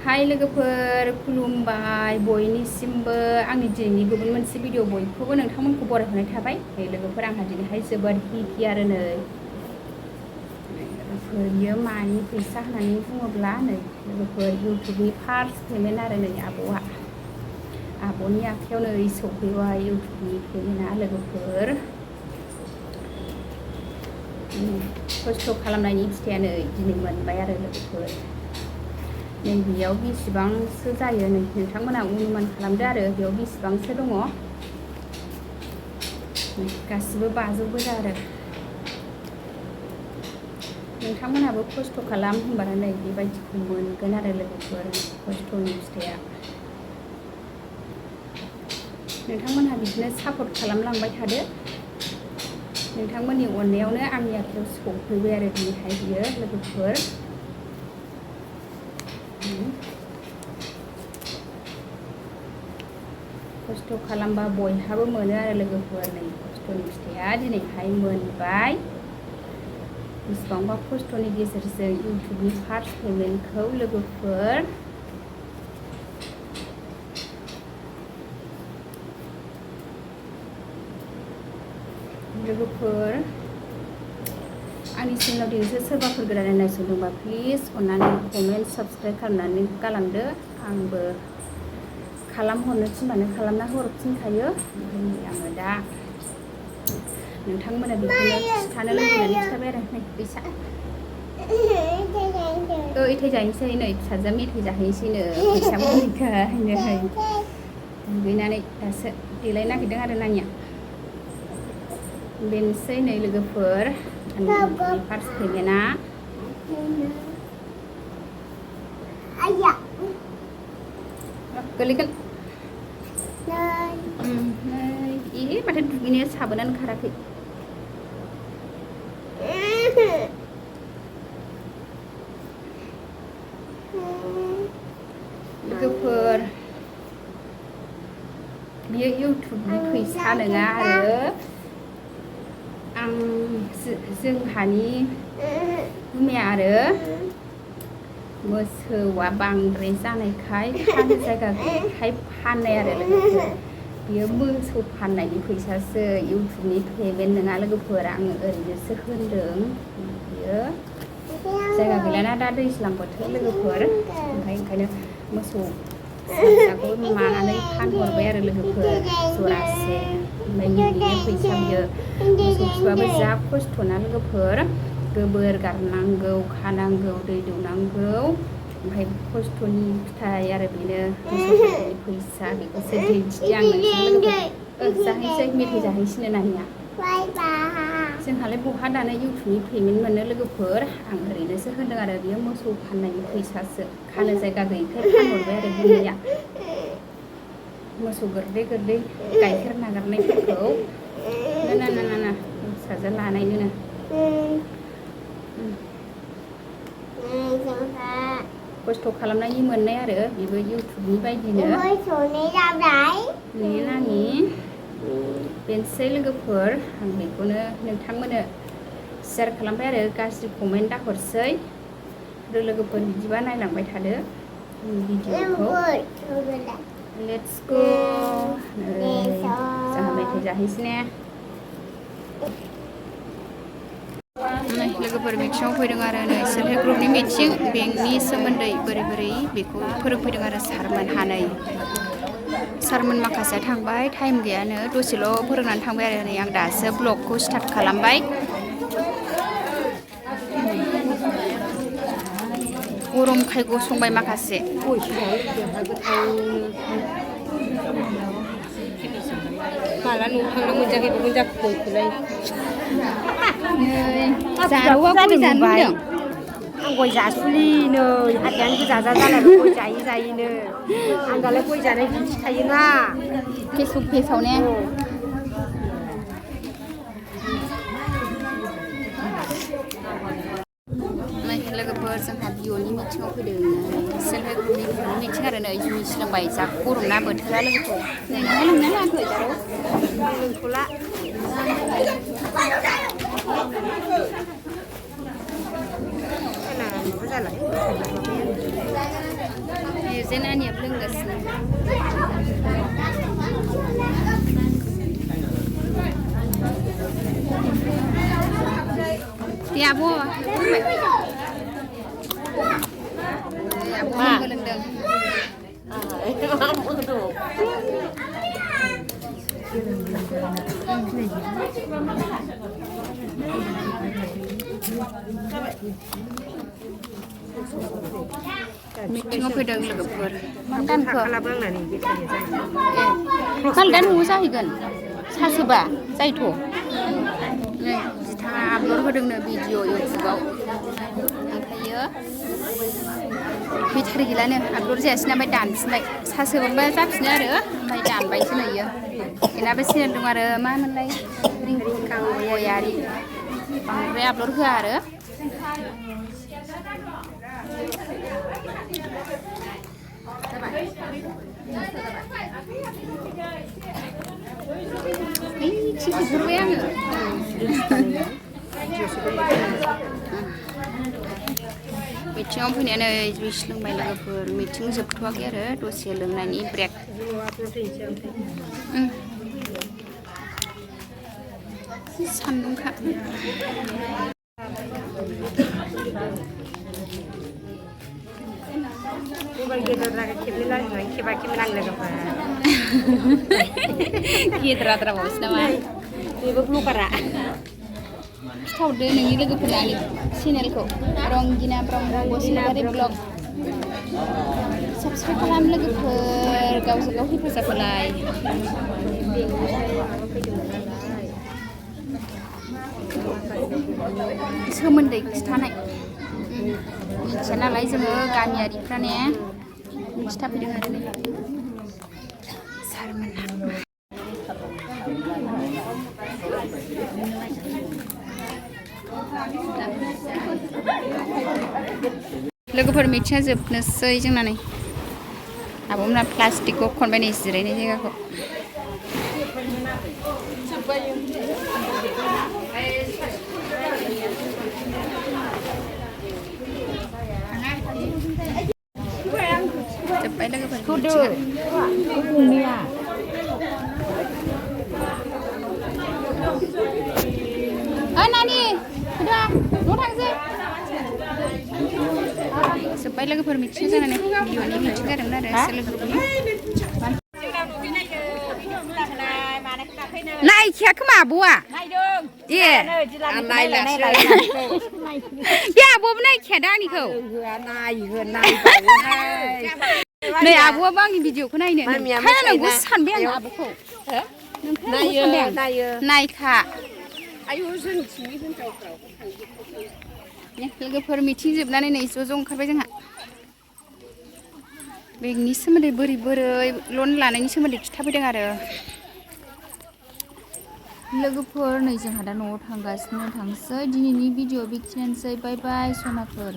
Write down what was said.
हाय लोगोफोर खुलुमबाय बयनिसिमबो आंनि दिनैनि गुबुन मोनसे भिडिअ बयखौबो नोंथांमोनखौ बरायहरनाय थाबाय। लोगोफोर आंहा दिनैहाय जोबोद हिपि आरो नै लोगोफोर बियो मानि फैसा होननानै बुङोब्ला नै लोगोफोर इउटुबनि फार्स्ट पेमेन्ट आरो नै आब'नि आखायाव नै सफैबाय इउटुबनि पेमेन्टआ लोगोफोर। खस्थ' खालामनायनि फिथाइया नै दिनै मोनबाय आरो लोगोफोर। नै बेयाव बेसेबांसो जायो नै नोंथांमोनहा अनुमान खालामदो आरो बेयाव बेसेबांसो दङ। गासिबो 500 गोजा आरो नोंथांमोनहाबो खस्थ' खालाम होनबानो नै बेबायदिखौ मोनगोन आरो लोगोफोर खस्थ'नि फिथाइया। नोंथांमोनहा बिदिनो सापर्ट खालामलांबाय थादो। नोंथांमोननि अननायावनो आंनि आखायाव सफैबाय आरो दिनैहाय बियो लोगोफोर। खस्थ' खालामबा बयहाबो मोनो आरो लोगोफोर नै खस्थ'नि फिथाइया दिनैहाय मोनबाय। बेसेबांबा खस्थ'नि गेजेरजों इउटुबनि फार्स्ट पेमेन्टखौ लोगोफोर। आंनि चेनेलाव दिनैसो सोरबाफोर गोदानै नायसनदोंबा प्लिज अननानै कमेन्ट साबस्क्राइब खालामनानै गालांदो। आंबो खालामहरनो थिनबानो खालामना हरफिनखायो। ओमफ्राय आङो दा नोंथांमोना बेखौनो खिन्थानो लुबैनानै खिन्थाबाय आरो नै फैसा मेथाइ जाहैसै नै फिसाजोआ मेथाइ जाहैसैनो फैसा मोनैखाय नै दुगैनानै दासो देलाय नागिरदों आरो नानिया। बेनोसै नै लोगोफोर आंनि फार्स्ट पेमेन्टआ। गोलैगोन माथो दुगैनाया साबोनानो खाराखै। लोगोफोर बियो इउटुबनि फैसा नङा आरो जोंहानि बिमाया आरो मोसौआ बांद्राय जानायखाय खानो जायगा गैयैखाय फाननाय आरो लोगोफोर। बियो मोसौ फाननायनि फैसासो इउटुबनि पेमेन्ट नङा लोगोफोर। आङो ओरैनोसो होनदों। बियो जायगा गैलाना दा दैज्लां बोथोर लोगोफोर ओमफ्राय ओंखायनो मोसौ फिसाखौ मानानै फानहरबाय आरो लोगोफोर जरासे। ओमफ्राय बिनि फैसा बियो मोसौ फिसाबाबो जा खस्थ'ना लोगोफोर गोबोर गारनांगौ खानांगौ दै दौनांगौ ओमफ्राय खस्थ'नि फिथाइ आरो बेनो मोसौफोरनि फैसा बेखौसो दिन्थिदों आं नोंसोर लोगोफोर। जाहैसै मेथाइ जाहैसैनो नानिया। जोंहालाय बहा दानो इउटुबनि पेमेन्ट मोनो लोगोफोर। आं ओरैनोसो होनदों आरो बेयो मोसौ फाननायनि फैसासो खानो जायगा गैयैखाय फानहरबाय आरो बिमाया। मोसौ गोरलै गाइखेर नागारनायफोरखौ ना फिसाजो लानायनो खस्थ' खालामनायनि मोननाय आरो बेबो इउटुबनि बायदिनो नानि। बेनोसै लोगोफोर आं बेखौनो नोंथांमोननो शेयार खालामबाय आरो गाज्रि कमेन्ट दाहरसै लोगोफोर। बिदिबा नायलांबाय थादो भिडिअखौ। लेट्स गो जोंहा मेथाइ जाहैसै ने। लोगोफोर मिटिङाव फैदों आरो नै सेल्फ हेल्प ग्रुपनि मिटिं बेंकनि सोमोन्दै बोरै बेखौ फोरोंफैदों आरो सारमोनहा। नै सारमोन माखासेया थांबाय टाइम गैयानो दसेल' फोरोंनानै थांबाय आरो नै आं दासो ब्लगखौ स्टार्ट खालामबाय। गरमखाय गसंबाय माखासे। माला न'आव थांना मोनजाखै गयखौलाय। जारौआ गय जानो होनदों। आं गय जासुलि नै हाथायानो गोजा जालायबाय गय जायैनो। आं दालाय गय जानाय दिन्थिखायोना फेसबुक पेजाव ने। लोगोफोर जोंहा बिअनि मिटिङाव फैदों सेल्फ हेल्प ग्रुपनि बिअनि मिटिं आरो नै जुइस लोंबाय जा गरम ना बोथोरा लोगोफोर। नै नोंहा लोंना लायाखै जारौ? लोंथ'ला। माबा जाला जेन आनियाबो लोंगासिनो दे आब' आब'बो लोंदों मिटिङाव फैदों लोगोफोर दानखौ माल दा न'आव जाहैगोन सासोबा जायोथ' नै जिथा आपल'ड होदोंनो भिडिअ इउटुबाव ओमफ्रायो बेटारि गैलानो आपल'ड जायासैना ओमफ्राय दानफिनबाय सासोबा जाफिनो आरो ओमफ्राय दानबायसो नुयो बेनाबो चेनेल दं आरो मा होनलाय रिंखां गयारि बांद्राय आपल'ड होआ आरो थिखोहरबाय आङो मिटिङाव फैनानै जुइस लोंबाय लोगोफोर मिटिं जोबथ'वाखै आरो दसे लोंनायनि ब्रेक सान्दुंखा गेद्राद्राबावसो नामा बेबो ब्लगारा खिथाहरदो नोंनि लोगोफोरनि चेनेलखौ रंगिना ब्रह्म बसुमतारी ब्लग साबसक्राइब खालाम लोगोफोर गावजों गाव हेफाजाब होलाय सोमोन्दै खिथानाय मिथिया नालाय जोङो गामियारिफ्रा ने खिथाफैदों आरो सारमोनहा लोगोफोर मिथिङा जोबनोसै जोंना नै आब'मोना प्लास्टिकखौ खनबाय नै जिरायनाय जायगाखौ जोब्बाय लोगोफोर मिथिङा नानि न' थांसै जोब्बाय लोगोफोर मिथिं जानानै भिडिअनि मिथिं जादोंमोन आरो सेल्फ हेल्प ग्रुपनि नायखाया खोमा आब'आ ए बे आब'आबो नायखाया दा आंनिखौ नै आब'आबो आंनि भिडिअखौ नायनो नोंखौ सानबाय आं आब'खौ नायखा लोगोफोर मिथिं जोबनानै नै ज' ओंखारबाय जोंहा बेगनि सोमोन्दै बोरै लन लानायनि सोमोन्दै खिथाफैदों आरो लोगोफोर नै जोंहा दा न'आव थांगासिनो थांसै दिनैनि भिडिअ बेखिनियानोसै बाय बाय सनाफोर